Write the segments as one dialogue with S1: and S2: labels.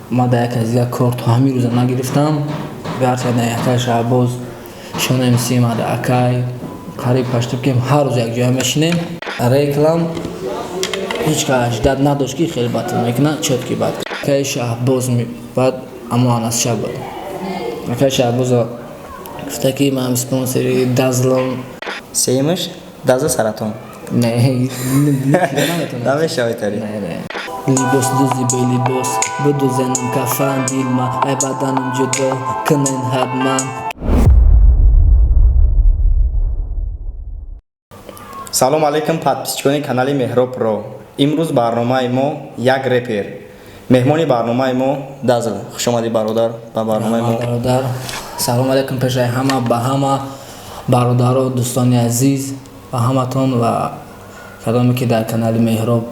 S1: Ма дар як аз дигар кор то ҳамин рӯза нагирифтам. Гарчанд акай Шаҳбоз Шон МС мада акай қариб паштуб ки ҳар рӯз якҷоя мешинем. Реклам ҳеҷ кас ждать надошт, ки хеле батл мекунад, чёткий батл. Акай Шаҳбоз баъд амо Анасша буд. Акай Шаҳбоза гуфта, ки ман спонсори Дазлом.
S2: Сеюмаш Даза Саратон.
S1: Не.
S2: Намешавад тари.
S1: Либос дузи белибос бидузенам, кафан дилма ай баданам ҷудо кунен ҳатман.
S2: Салом алейкум, подписчикони канали Меҳроб Про. Имрӯз барномаи мо як репер. Меҳмони барномаи мо Дазл. Хушомадӣ, бародар, ба барномаи мо.
S1: Бародар, салом алейкум пешаи ҳама, ба ҳама бародаро, дӯстони азиз, ба ҳаматон ва кадоме ки дар канали Меҳроб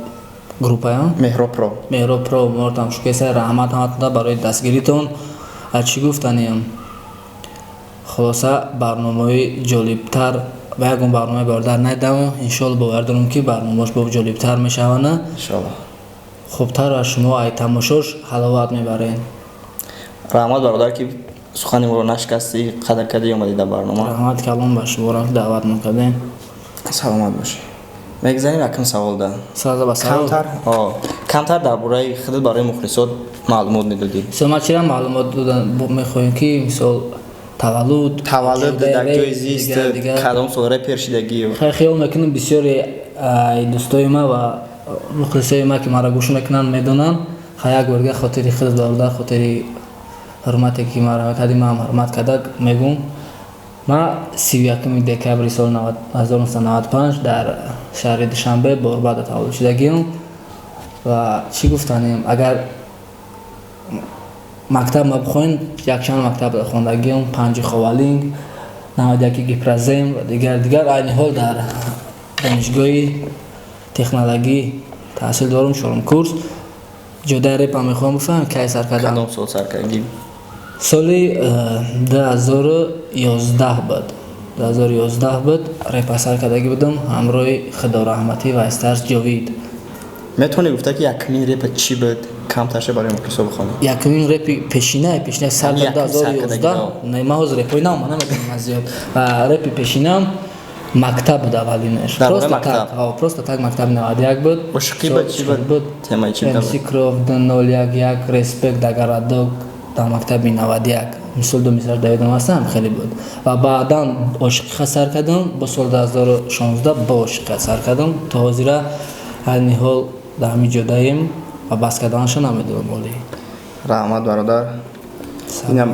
S1: группаям.
S2: Меҳроб Про.
S1: Меҳроб Про моро тамошо кеса. Раҳмат ҳаматонда барои дастгиритон. А чӣ гуфтаниям? Хулоса, барномаҳои ҷолибтар ба ягон барномаи бародар надидам. Иншоалло, бовар дорам, ки барномаош бо ҷолибтар мешаванд.
S2: Иншоалло.
S1: Хубтар ва шумо ай тамошош ҳаловат мебаред.
S2: Раҳмат, бародар, ки сухани моро нашикастӣ, қадр кардӣ, омадӣ дар барнома.
S1: Раҳмат калом ба шуморо, ки даъватмон кардем.
S2: Саломат бошӣ. Мегзарем якум саволда.
S1: Сразу ба савол.
S2: Камтар, камтар дар бораи худат барои мухлисот маълумот медодӣ.
S1: Мисол, ман чира маълумот додан мехоҳем, ки мисол таваллуд?
S2: Таваллуд, дар ҷои зист, кадом сол репер шидагӣ.
S1: Хиёл мекунам, бисёре дӯстои ма ва мухлисои ма, ки маро гӯш мекунанд, медонанд. Ха, як бор дига хотири худ, бародар, хотири ҳурмате ки маро кардӣ, маам ҳурмат карда мегӯм. Ма 31 декабри соли 1995 дар шаҳри Душанбе, Борбада таваллуд шудагиам. Ва чӣ гуфтанем, агар мактаб ма бихоҳем, якчанд мактаб хондагиам: панҷи Ховалинг, 91 Гипрозем ва дигар дигар. Айни ҳол дар донишгоҳи технологӣ таҳсил дорам, чорум курс. Ҷодаи репа мехоҳам бифаҳмам, кай сар кардам?
S2: Кадом сол сар кардӣ?
S1: Соли 2011 буд, 2011 буд, репа сар кардагӣ будам ҳамроҳи Худораҳматӣ ва Истарс Ҷовид.
S2: Метавонӣ гуфта, ки якумин репа чӣ буд? Камтарша барои мухлисо бихонӣ.
S1: Якумин репи пешина сар 2011. Не, ман ҳозир репои нав ма намедонам зиёд. Ва репи пешинам мактаб буд аввалинаш. Просто так, мактаби 91 буд.
S2: Ошиқӣ буд, чӣ буд, темаи чӣ?
S1: МС Кров 011, респект да городок, дар мактаби 91. Мисол, ду мисар давидам ҳастам, хеле буд. Ва баъдан ошиқиха сар кардам, бо соли 2016 бо ошиқиха сар кардам то ҳозира. Айни ҳол дар ҳамин ҷодаем ва бас карданаша намедонам оли.
S2: Раҳмат, бародар. Инам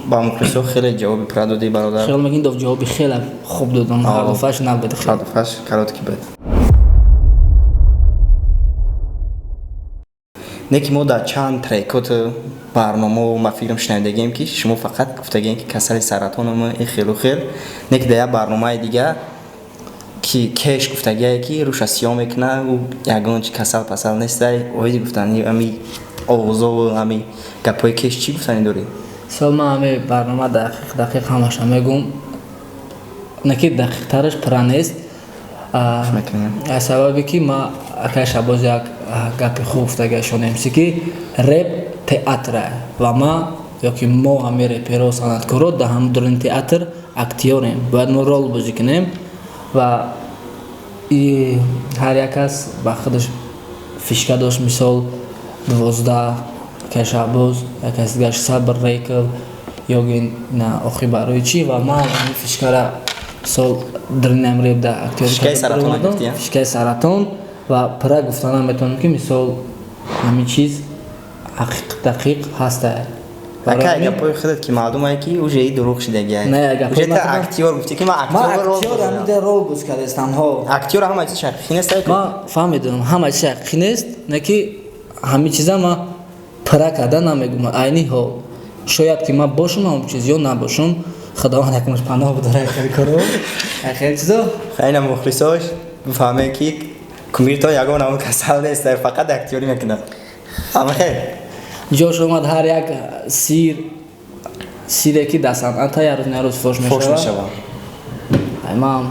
S2: ба мухлисо хеле ҷавоби пурра додӣ, бародар.
S1: Хиёл мекунӣ, ҷавоби хеле хуб додам, ҳар набуд.
S2: Ҳар короткий буд. Не ки мо дар чанд трекот барномао, ма фикрам, шунавидагием, ки шумо фақат гуфтагием, ки касали саратонам и хелу хел. Не ки дар як барномаи дига ки кеш гуфтагие, ки рӯша сиёҳ мекуна, ӯ ягон чи касал пасал нестай. Оиди гуфтани ами овозову ами гапҳои кеш чӣ гуфтанӣ дорӣ?
S1: Сол ман ҳами барнома дақиқ дақиқ ҳамаша мегӯм, не ки дақиқтараш пурра нест, аз сабабе ки ма акай Шабоз як гапи хуб гуфтагия, шонемси, ки реп театра ва ма ёки мо ҳами реперо, санъаткоро дар ҳам дурин театр актёрем, бояд мо рол бозӣ кунем. Ва ҳар як кас ба худаш фишка дошт. Мисол, 12 акай Шаҳбоз, як каси дигараш Сабр Рейкл ёгин на охи барои чӣ. Ва ман ҳами фишкара мисол дринам реп да актёри, фишкаи саратон. Ва пурра гуфтанам метавонам, ки мисол ҳамин чиз ҳақиқ дақиқ ҳаста.
S2: Ака, гапои худат ки маълумае, ки уже и дурӯғ шидагиай.
S1: Не.
S2: Та актёр гуфтӣ, ки ман
S1: актёр ҳамида рол боз кардастам ҳо.
S2: Актёр ҳама чиз ҳақиқӣ нест.
S1: Ман фаҳмидам, ҳама чиз ҳақиқӣ нест, не ки ҳамин чиза ман пурра карда намегӯм. Айни ҳол шояд ки ман бошам ҳамон чиз ё набошам, Худованд якмаш паноҳ бидора хеле коро, хеле чизо.
S2: Хайна, мухлисош бифаҳмед, ки кумиртон ягон ҳамон касал нест, фақат актёрӣ мекунад. Ҳама хел.
S1: Ҷош омад, ҳар як сир сире ки дар санъата як рӯз на рӯз фош мешавад. Ман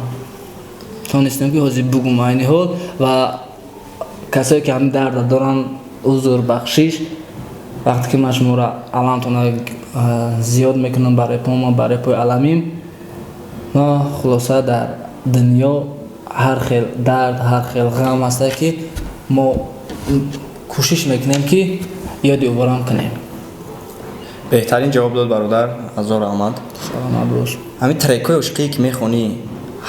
S1: тонистем, ки ҳозир бугум айни ҳол. Ва касое ки ҳамин дарда доранд, узр, бахшиш. Вақте ки ман шуморо аламтона зиёд мекунам ба репома, ба репои аламим, ма хулоса дар дунё ҳар хел дард, ҳар хел ғам ҳаста, ки мо кӯшиш мекунем, ки ёди уборам кунем.
S2: Беҳтарин ҷавоб дод, бародар, ҳазор раҳмат.
S1: Саломат бош.
S2: Ҳамин трекҳои ошиқие, ки мехонӣ,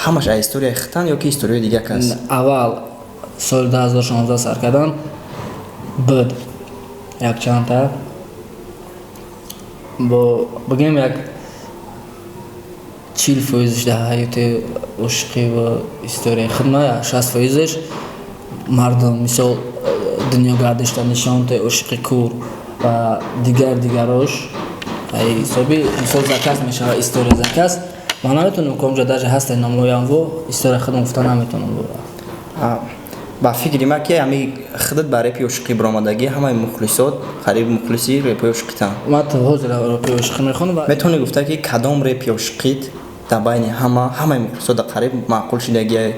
S2: ҳамаш аз историяи хитан ё ки историяи дига кас?
S1: Аввал соли 2016 сар кардан буд, якчандта, бо бигем, як 40 фоизш дар ҳаёти ошиқӣ ва историяи хидма, 60 фоизш мардум, мисол, дунёгардишта нишонте, ошиқи кур ва дигар дигарош. Ҳисоби, мисол, заказ мешава, история заказ. Ман наметонам, ки онҷо даже ҳаста намоянво, история худам гуфта наметонам.
S2: Ба фикри ман, ки ҳами худат ба репи ошиқӣ баромадагӣ, ҳамаи мухлисот қариб мухлиси репои ошиқитан.
S1: Ман то ҳозир репои ошиқӣ мехонам.
S2: Метавонӣ гуфта, ки кадом репи ошиқит дар байни ҳама, ҳамаи мухлисот қариб маъқул шудагиай,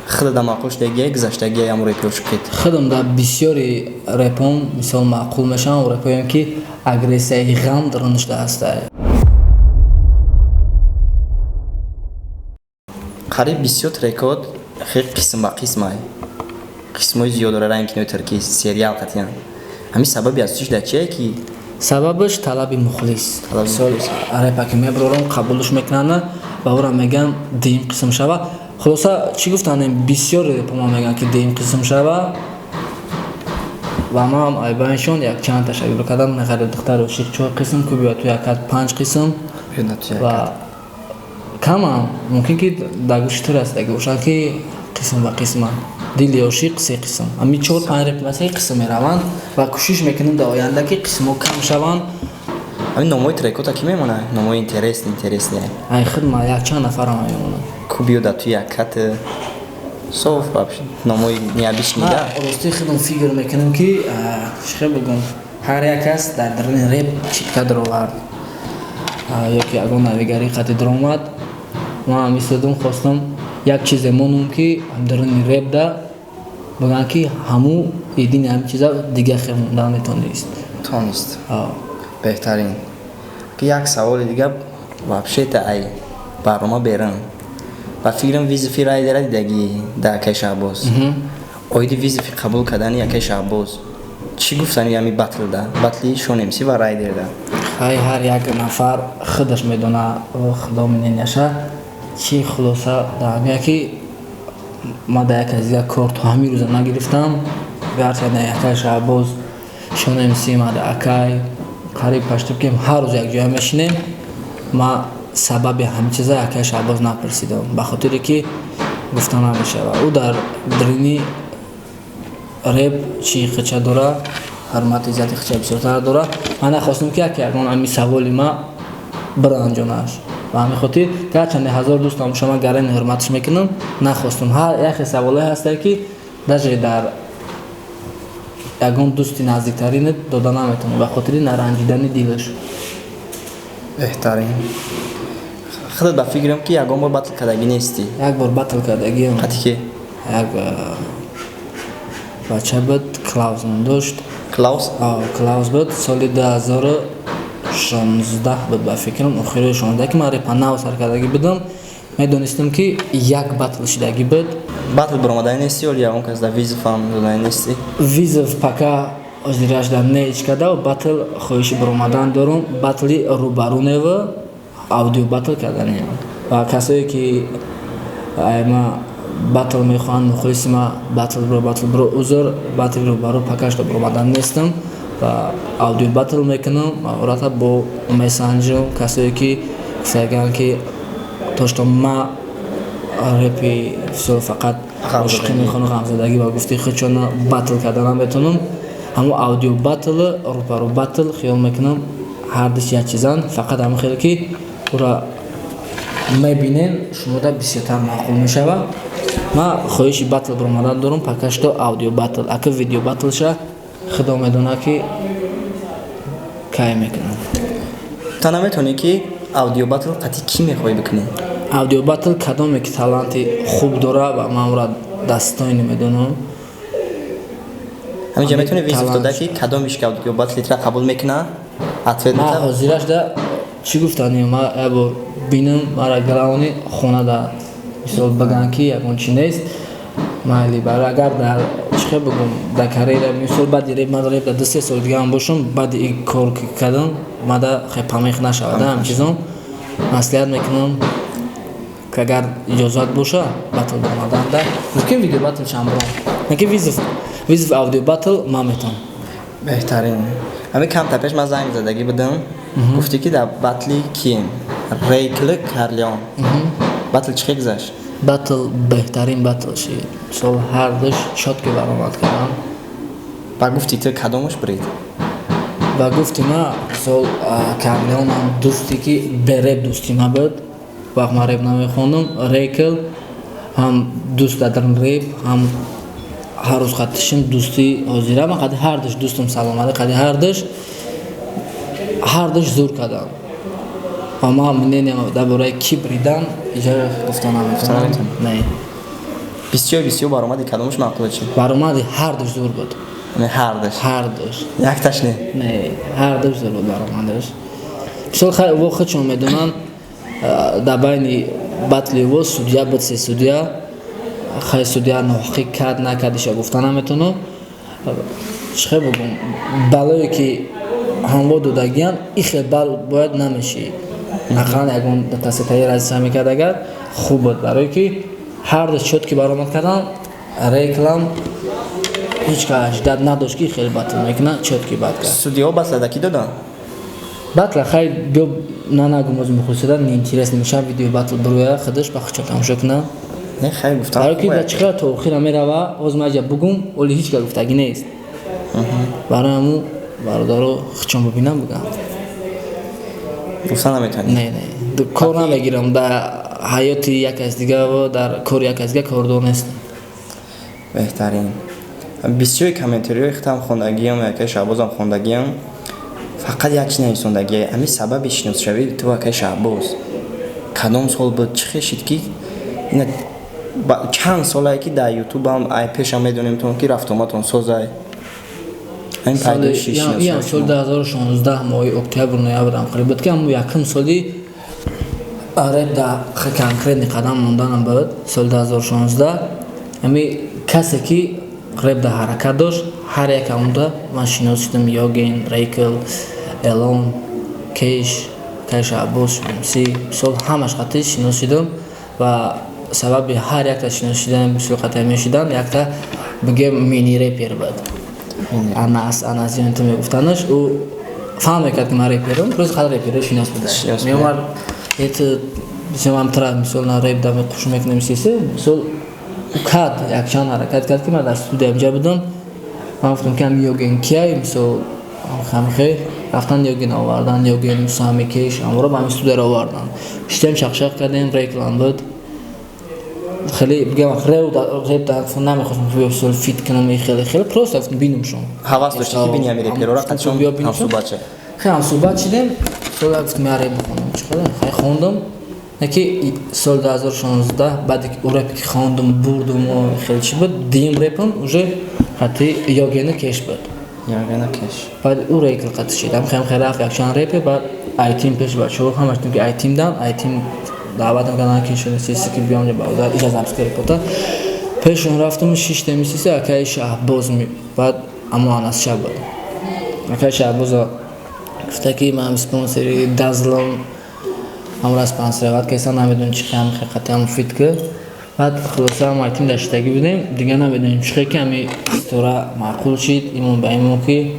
S2: худата маъқул шудагиай, гузаштагиай ҳамун репи ошиқит?
S1: Худам дар бисёри репом, мисол, маъқул мешавам репоем, ки агрессияи ғам дарунашда ҳастай.
S2: Қариб бисёр трекот хеле қисм ба қисмай, қисмҳои зиёд дора, ранги кинои туркӣ, сериал қатъиян. Ҳамин сабаби асосиш дар чие, ки?
S1: Сабабаш талаби мухлис. Мисол, репа ки мебарорам, қабулш мекунанд ва ӯра мегӯянд, дуюм қисм шава. Хулоса, чӣ гуфтанем, бисёр репома мегӯянд, ки дуюм қисм шава, ва ман айбаншон якчанд ташаккур кардам. Мехари духтари ошиқ чор қисм ку биёд, ту якат панҷ қисм ва камам мумкин, ки дар гӯши ту расидаги бошанд, ки қисм ба қисман дили ошиқ се қисм, ами чор панҷ реп се қисм мераванд ва кӯшиш мекунем дар оянда, ки қисмҳо кам шаванд.
S2: Ҳамин номҳои трекота кӣ мемонад? Номҳои интересный.
S1: Ай хидма якчанд нафарам мемонад.
S2: Ку биёда ту якат соф, вообще номҳои необычный да.
S1: Рости, худам фикр мекунам, ки чӣ бигӯм, ҳар як кас дар даруни реп читка даровард ё ки ягон навигарӣ қати даромад. Ман истодум, хостам як чизе монум, ки даруни реп да бигӯянд, ки ҳаму едини ҳамин чиза дига хел монда метонист.
S2: Тонист. Беҳтарин. Ки як саволи дига, вообще-то ай барнома берун, ба фикрам, вызови Райдера дидагӣ да акаи Шаҳбоз. Оиди вызови қабул кардани акаи Шаҳбоз чӣ гуфтани, ҳами батлда, батли Шонемси ва Райдерда?
S1: Хай, ҳар як нафар худаш медона, худо мненияша чӣ. Хулоса, дар ки ман дар як аз дигар кор то ҳамин рӯза нагирифтам. Гарчанд акаи Шаҳбоз, Шонемси мада акай қариб паштуб, ки ҳар рӯз якҷоя мешинем, ман сабаби ҳамин чиза акаи Шаҳбоз напурсидам, ба хотире ки гуфта намешавад, ӯ дар дарини реп чӣ хича дора, ҳурмати иззати хича бисёртар дора. Ман нахостам, ки яке ягон ҳамин саволи ма биранҷонаш. Ба ҳамин хотир, гарчанде ҳазор дӯстам шума гарани ҳурматш мекунам, нахостам. Ҳар яхе саволое ҳастае, ки даже дар ягон дӯсти наздиктаринат дода наметавонӣ, ба хотири наранҷидани дилаш.
S2: Беҳтарин. Худат ба фикрам, ки ягон бор батл кардагӣ нестӣ?
S1: Як бор батл кардагиам.
S2: Қати ки?
S1: Як бача буд, Клаус ном дошт.
S2: Клаус?
S1: Клаус буд. Соли 2016 буд, ба фикрам, охири 16, ки ман репа нав сар кардагӣ будам. Медонистам, ки як батл шидагӣ буд.
S2: Батл баромадаи нестӣ ё ягон кас дар вызовам додаи нестӣ?
S1: Вызов пока ҳозирашда не када. Батл хоҳиши баромадан дорум, батли рӯбарӯнева аудио батл карданиам. Ва касое ки ма батл мехоҳанд, мухлиси ма, батл бро, батл бро, узр, батли рӯбарӯ пока что баромадан нестам ва аудио батл мекунам. Маҳората бо месанҷам. Касое ки гуфтагианд, ки то что ма репи всё фақат ошиқӣ мехонам, ғамзадагӣ ва гуфти худшона батл карда наметавонам, ҳамон аудио батл, рӯбарӯ батл хиёл мекунам ҳардуш як чизанд, фақат ҳамон хеле ки ӯра мебинен, шумода бисёртар маъқул мешавад. Ман хоҳиши батл баромадан дорам, пока что аудио батл, ака видео батлша худо медонад, ки кай мекунам.
S2: Та наметавонӣ, ки аудио батл қати кӣ мехоҳӣ бикунӣ?
S1: Аудио батл кадоме ки таланти хуб дора ва ман ӯра достойный медонам.
S2: Ҳаминҷа метавонӣ вызов дода, ки кадомиш ки аудио батли тра қабул мекуна, ответ
S1: Ман
S2: мета?
S1: Ҳозираш да чӣ гуфтанем, ман як бор бинам, мара главный хонада мисол биган, ки ягон чи нест, майли. Барои агар дар чӣ хел бигӯм, дар карьера, мисол, баъди реп, ман реп да 2-3 сол дигаам бошам, баъди ин кор ки кардам, мада хел помех нашавад. Ҳам чизон маслиҳат мекунам, ки агар иҷозат боша, батл омаданда мумкин, видео батл чамброн неки, вызов аудио батл ман метавонам.
S2: Беҳтарин. Ҳамин камтар пеш ман занг задагӣ будам, гуфтӣ, ки дар батли кием, Рейкли Карлеон, батл чӣ хел гузашт?
S1: Батл беҳтарин батл шид. Мисол, ҳардуш чётко баромад кардам.
S2: Ба гуфти ту, кадомаш бурид?
S1: Ба гуфти ма, мисол, Карлеонам дӯсте, ки береп дӯсти ма буд, вақт ман реп намехондам. Рейкл ҳам дӯст дар реп, ҳам ҳар рӯз қатишим дӯстӣ. Ҳозира ман қади ҳардуш дӯстам, саломалӣ қади ҳардуш. Ҳардуш зур кардам ва ман мнениям дар бораи ки бридан иҷа гуфта наметавонам, не.
S2: Бисёр бисёр баромади кадомаш маъқула чи?
S1: Баромади ҳардуш зур буд.
S2: Не, ҳардуш?
S1: Ҳардуш.
S2: Якташ не?
S1: Не, ҳардуш зур буд баромадаш. Мисол, хай, во худшон медонанд, дар байни батли во судья буд, се судья. Хай, судья ноҳақӣ кард, накард, иша гуфта наметавонам. Чӣ хел бигӯм, балое ки ҳамво додагиам, ихел бал бояд намешид. Ақаллан ягон таситаи разиса мекард, агар хуб буд, барое ки ҳарду чётко баромад кардан. Реклам ҳеҷ кас ждать надошт, ки хеле батл мекунад, чётко бад кард.
S2: Судьяҳо батла да ки доданд?
S1: Батла, хай, биё, на нагум, оз мухлисода неинтересно мешава. Видео батл бироя, худаш ба худшон тамошо кунад.
S2: Не, хай, гуфтам.
S1: Барои ки да чӣ қадар то охира мерава, оз ма ҷа бугум, оли ҳеҷ ка гуфтагӣ нест. Барои ҳамун бародаро худшон бибинам, бугам.
S2: Гуфта наметавонӣ?
S1: Не, кор намегирам дар ҳаёти як кас дига ва дар кори як кас дига кордор нестам.
S2: Беҳтарин. Бисёри комментариҳои худам хондагиам, якаи Шаҳбозам хондагиам, фақат як чиз нависондагия: ҳамин сабаби шиносшавии ту, акаи Шаҳбоз, кадом сол буд, чӣ хел шид, ки ина чанд солае, ки дар ютубам ай пешам медонем тон, ки рафтуомадтон созай, ҳамин пайдоиши
S1: Иам соли
S2: шиносшавии?
S1: 2016, моҳи октябр, ноябр ам қариб буд, ки ҳамун якум соли реп да конкретный қадам монданам буд. Соли 2016 ҳами касе, ки реп да ҳаракат дошт, ҳар як амуда ман шинос шудам: Йоген, Рейкл, Элон, Кеш, Кайша, Аббос, Мси. Мисол, ҳамаш қатъи шинос шудам ва сабаби ҳар якта шинос шудан, мисол, қатъи мешудан, якта бигем, мини репер буд, Анас. Анас ёнто мегуфтанаш. Ӯ фаҳм мекард, ки ман реперам, просто қадр реперо шинос буда.
S2: Шинос.
S1: Меомад, это мисол, тра, мисол, на реп да қуш мекунем, сисе. Мисол, ӯ кард, якчанд ҳаракат кард, ки ман дар студия инҷа будам. Ман гуфтам, ки ҳам Йоген кияй? Мисол, ҳамхе рафтан, Йоген овардан, Йоген, Мусами, Кеш, амро ба ҳамин студияро овардан. Шитем, шақшақ кардем, реклам буд. Хеле бигам, реп да намехостам мисол фит кунам, хеле хеле просто гуфтам, бинумшон.
S2: Ҳавас дошти, ки бини ҳамин реперора, қатшон ҳамсӯҳбат ша.
S1: Хеле ҳамсӯҳбат шидем. Сол гуфтам, я реп бихонам, чӣ қадар хай хондам. Яки соли 2016, баъде ки ӯ репе ки хондум, бурдум, хеле чӣ буд, дуюм репам уже қатъи Йогена, Кеш буд.
S2: Йогена, Кеш.
S1: Баъд ӯ рейкл қатъи шид, ам хеле хеле рафт, якчанд репе. Баъд айтим пеш бачаҳо ҳамаш ки айтим дан, айтим даъватам кардан, ки шуд сиси, ки биём бародар, иҷа запись репота. Пешон рафтам, шиштем, сиси акаи Шаҳбоз. Баъд амо Анас шаб буд. Акаи Шаҳбоза гуфта, ки ман спонсори Дазлам, ҳамра спонсороват кесан, намедонам чӣ хел ҳақиқати ҳам фит ки. Баъд хулоса, ҳам айтим даштагӣ будем, дига намедонем чӣ хел ки ҳами стора маъқул шид, имон ба имон, ки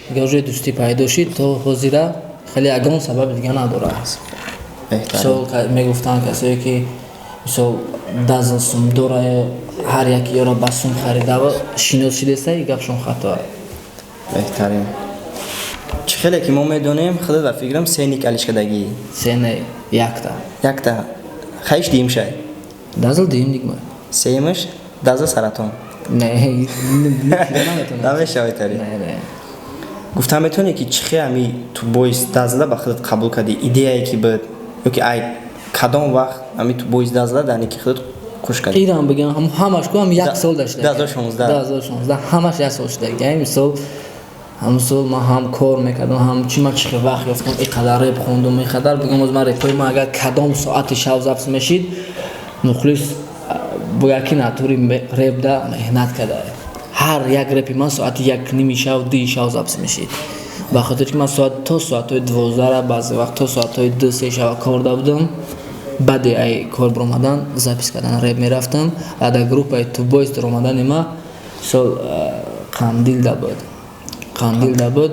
S1: дига уже дӯстӣ пайдо шид то ҳозира. Хеле ягон сабаби дига надорад. Мисол, мегуфтанд касое, ки мисол, Дазл сум дора, ҳар яки ёро ба сум харидава шинос шидеста, и гапшон хато.
S2: Беҳтарин. Чӣ хеле ки мо медонем, худат, ба фикрам, се ник алишкадагӣ.
S1: Се не, якта.
S2: Якта хаиш диим шай?
S1: Дазл диим ник ма.
S2: Сеюмаш Дазл Саратон?
S1: Не.
S2: Намешавитари?
S1: Не.
S2: Гуфта метавонӣ, ки чӣ хел ами ту боис Дазла ба худат қабул кардӣ, идеяе ки буд, ё ки ай кадом вақт ами ту боис Дазла дар ники худат Хуш кард.
S1: Ирам бигам, ҳамаш ку ҳам як сол дашта.
S2: 2016.
S1: 2016 ҳамаш як сол шуда. Мисол ҳамун сол ман ҳам кор мекардам, ҳам чи ман чи вақт ёфтам, ин қадар реп хондум, ин қадар бигам, оз ман репҳои ман агар кадом соати шав запис мешид, мухлис бояд ки натури репда меҳнат карда. Ҳар як репи ман соати 1:30 шав, 2 шав запис мешид. Ба хотири ки ман соат то соатҳои 12, баъзе вақт то соатҳои 2-3 шава кор да будам. Баъди ай кор баромадан запис кардан реп мерафтам. Ва дар группаи Тубойс даромадани ма сол Қандил да буд. Қандил да буд,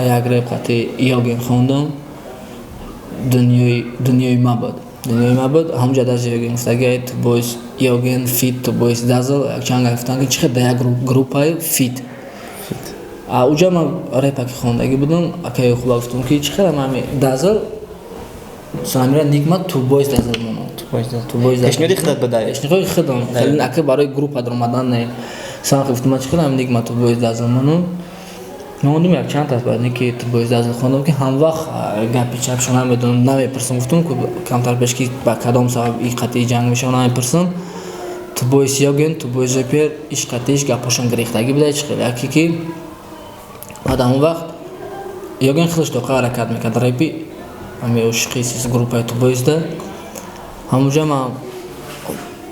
S1: як реп қати Йоген хондум. Дунёи ма буд. Дунёи ма буд. Ҳамҷа даже Йоген гуфтаги Тубойс Йоген feat Тубойс Дазл, якчанд гап гуфтанд ки чӣ хел дар як группаи feat. Уҷа ман репа ки хондагӣ будам, акаи хуба гуфтам ки чӣ хел ман Дазл Самира никма Тубойс Дазл монам.
S2: Тубойс Дазл. Пешниҳоди худат буда?
S1: Пешниҳоди худам. Хеле ака барои группа даромадан не. Сан гуфтам ман чӣ хел никма Тубойс Дазл монам. Мондум як чанд таст баъд ки Тубойс Дазл хондам, ки ҳам вақт гапи чапшо намедонам, намепурсам, гуфтам ки камтар пеш ки ба кадом сабаб и қатъи ҷанг мешавам намепурсам. Тубойс Йоген, Тубойс репер иш қатъиш гапошон гирифтагӣ буда, чӣ хел яке ки баъд ҳамон вақт Йоген худаш тоқа ҳаракат мекард репи ҳами ошиқи группаи Тубойсда. Ҳамунҷа ман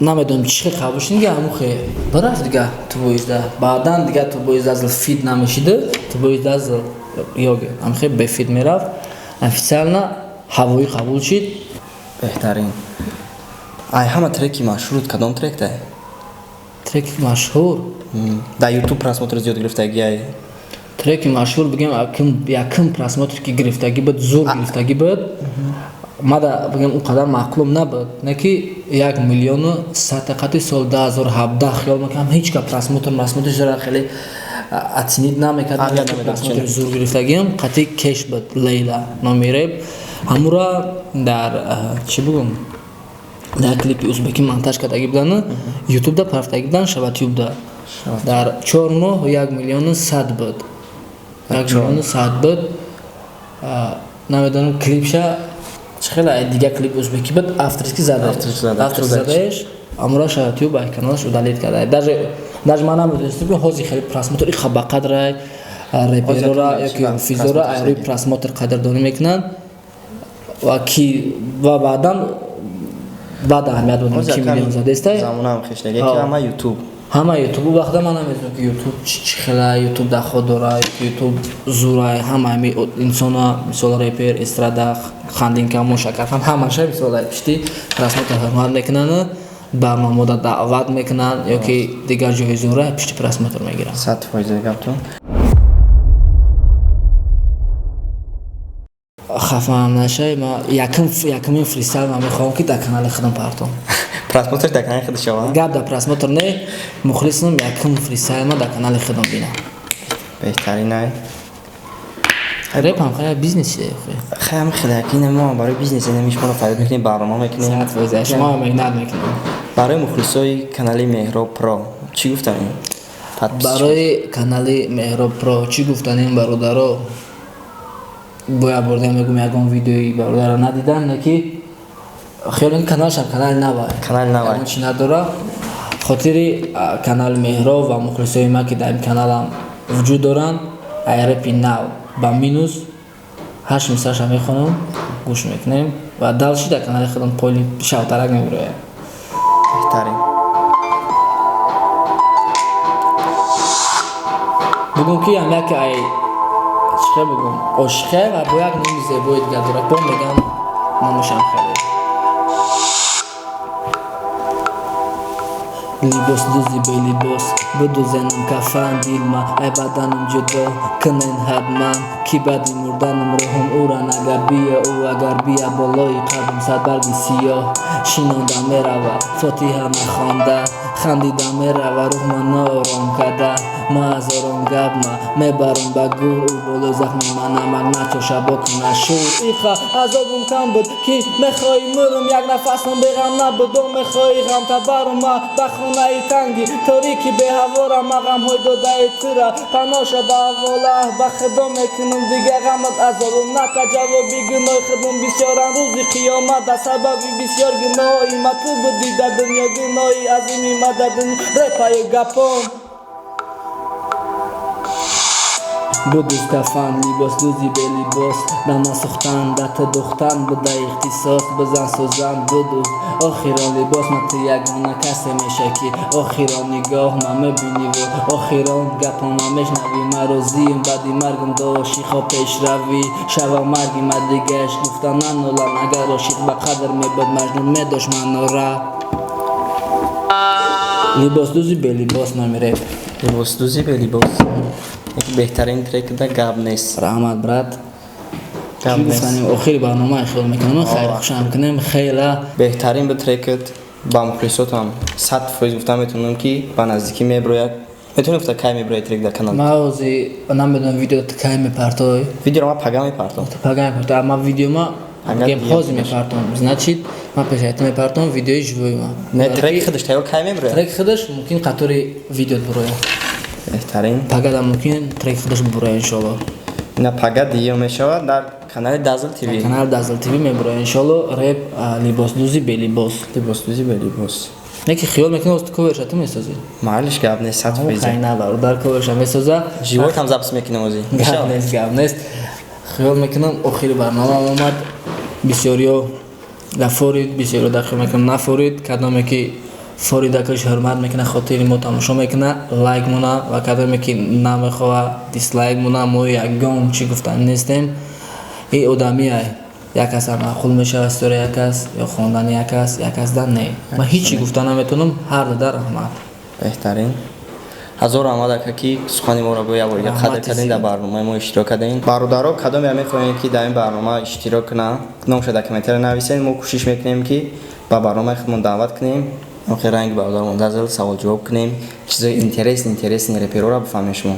S1: намедонам чӣ хел қабул шуд, дига ҳамун хе бирафт дига Тубойсда. Баъдан дига Тубойс Дазл feat намешида, Тубойс Дазл Йоген ҳам хе бе feat мерафт. Официально ҳавоӣ қабул шид.
S2: Беҳтарин. Ай ҳама треки машҳурут кадом трек дай?
S1: Треки машҳур?
S2: Дар YouTube просмотр зиёд гирифтагӣ ай?
S1: Треки машҳур бигем, якум просмотр ки гирифтагӣ буд, зур гирифтагӣ буд. Мада бигем он қадар маъқулум набуд, не ки 1 100 000 қати сол 2017 хиёл мекардам, ҳеҷ ка просмотр зара хеле оценить намекардам. Просмотр зур гирифтагиам қати кеш буд, Лейла номи реп. Ҳамура дар чӣ бугум, дар клипи узбекӣ монтаж кардагӣ будан, ютубда парафтагӣ будан, шабатюбда. Дар 4 моҳ 1 100 000 буд. 1 100 000 буд. Намедонам клипша чӣ хеле дига клип узбекӣ буд, авторский зада. Автор задаеш, амура шабатюб ай каналаш удалить карда. Даже ман намедонистам ки ҳозир хеле просмотр иқа ба қадрай реперора ёки ҳофизора ай рӯи просмотр қадрдонӣ мекунанд ва ки ва баъдан баъд аҳамият додам ки миллион задестай.
S2: Замонаам хештаги ки ҳама YouTube.
S1: Ҳама YouTube. Вақта ман намедонам ки YouTube чӣ хела, YouTube даход дора, YouTube зурай, ҳама ҳами инсона, мисол репер, эстрада, хандинкамон, шакархам, ҳамаша мисол пишти просмотр ҳурмат мекунанд, барномаода даъват мекунанд ё ки дигар ҷои зура пишти просмотр мегиранд.
S2: 100% гаптон.
S1: Хафаам нашай, ман якумин фристайл ман мехоҳам ки дар канали худам партом.
S2: Просмотр дар канали худ шава?
S1: Гап дар просмотр не, мухлисам якум фристайл ман дар канали худам бинам.
S2: Беҳтарин ай.
S1: Реп ҳам хеле бизнес шуда.
S2: Хеле хеле ки мо барои бизнес инам шуморо фарёд мекунем, барнома мекунем.
S1: 100% шумо меҳнат мекунем.
S2: Барои мухлисои канали Меҳроб Про чӣ гуфтанем?
S1: Барои канали Меҳроб Про чӣ гуфтанем, бародаро? Бояд бурдем мегум ягон видеои бародаро надидам, не ки хиёл ин каналшам канали навай.
S2: Канали навай.
S1: Ягон чӣ надора. Хотири канали Меҳроб ва мухлисои ма ки дар ин каналам вуҷуд доранд, ай репи нав ба минус 8 мисраша мехонам, гӯш мекунем ва дальше дар канали худам поли шавтарак мебирояд.
S2: Беҳтарин.
S1: Бугум ки ам яке ай чӣ бугум, ошиқе ва бо як номи зебои дигар дорад, бо мегам номашам хеле. Либос дузи бе либос бидузенам кафан дилма, ай баданам ҷудо кунен ҳатман, ки баъди мурданам рӯҳум ӯра нагар бия, ӯ агар бия болои қабрам садбарги сиёҳ шинонда меравад, фотиҳа нахонда Хандида мерава рӯҳма ноором карда. Ма ҳазорон гап ма мебарам ба гур, ӯ болои захми ма намак начоша, бо куна шур. Иха азобум кам буд, ки мехоҳӣ мурум, як нафасам беғам набуд, бо мехоҳӣ ғамтабарум. Ма ба хонаи танги торики беҳаворам, ма ғамҳои додаи тура паноша ба ҳавола ба худо мекунам. Дига ғамат азобум ната, ҷавоби гуноҳи худум бисёрам. Рӯзи қиёмат аз сабаби бисёр гуноҳи ма ту будӣ дар дунё, гуноҳи азими ма дар дунё репаю гапом. Будуз кафан, либосдӯзи белибос, дама сӯхтан, дата духтан буда ихтисос, бизан сӯзан буду охирон либос. Ма ту ягона касе меша, ки охирон нигоҳ ма мебиниву охирон гапо ма мешнавӣ. Ма розием баъди маргам до ошиқҳо пешравӣ шава, марги ма дигааш гуфта нанолам. Агар ошиқ ба қадр мебуд, Маҷнун медошт манора. «Либосдӯзи белибос» номи реп.
S2: «Либосдӯзи белибос» яки беҳтарин трек да, гап нест.
S1: Раҳмат, брат.
S2: Гап
S1: чӣ
S2: нест.
S1: Гуфтанем, охири барнома хиёл мекунам, хайр хушам кунем хела.
S2: Беҳтарин бу трекат. Ба мухлисотам 100% гуфта метавонам, ки ба наздикӣ меброяд. Метавонӣ гуфта, кай меброяд трек дар канал?
S1: Ма ҳози намедонам, видео ту кай мепартой?
S2: Видеоро ма пага мепартом.
S1: Пага мепартой, ама видео ма
S2: Пага
S1: гем
S2: дигар
S1: ҳози мепартом, значит, ма пешаи ту мепартом видеои живои ма.
S2: Не, трек худаш тайёр кай меброяд?
S1: Трек худаш мумкин қатори видео бурояд.
S2: Беҳтарин.
S1: Пагада мумкин трек худаш бурояд, иншоалло.
S2: Ина пага диё мешавад дар канали Дазл ТВ.
S1: Канали Дазл ТВ мебурояд, иншоалло, реп «Либосдӯзи белибос».
S2: «Либосдӯзи белибос».
S1: Не ки хиёл мекунӣ, оз ту коверша ту месозӣ?
S2: Майлиш, гап нест, 100%.
S1: Хайна, бародар, коверша месоза.
S2: Живойтам запись мекунем ози.
S1: Гап нест, гап нест. Хиёл мекунам, охири барномаам омад. Бисёриё дафорид, бисёриё дар хиёл мекунам нафорид. Кадоме ки форидакаш, ҳурмат мекуна, хотири мо тамошо мекуна, лайк мона, ва кадоме ки намехоҳа, дислайк мона. Мо ягон чӣ гуфтан нестем, и одамиай, як кас маъқул мешавад история як кас ё хондани як кас, як кас да не. Ман ҳеҷ чӣ гуфта наметавонам. Ҳар дада раҳмат.
S2: Беҳтарин. Ҳазор раҳмат, ака, ки сухани моро бо як бор дига қадр
S1: Раҳмати
S2: кардем, дар
S1: зиёд.
S2: барномаи мо иштирок кардем. Бародаро, кадоме мехоҳем, ки дар ин барнома иштирок кунанд, номша дар комментария нависед. Мо кӯшиш мекунем, ки ба барномаи худмон даъват кунем, охир ранги бародармон Дазл савол ҷавоб кунем, чизои интересный, интересный реперора бифаҳмем. Шумо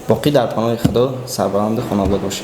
S2: боқӣ дар паноҳи Худо, сарбаланду хонаобод бошед.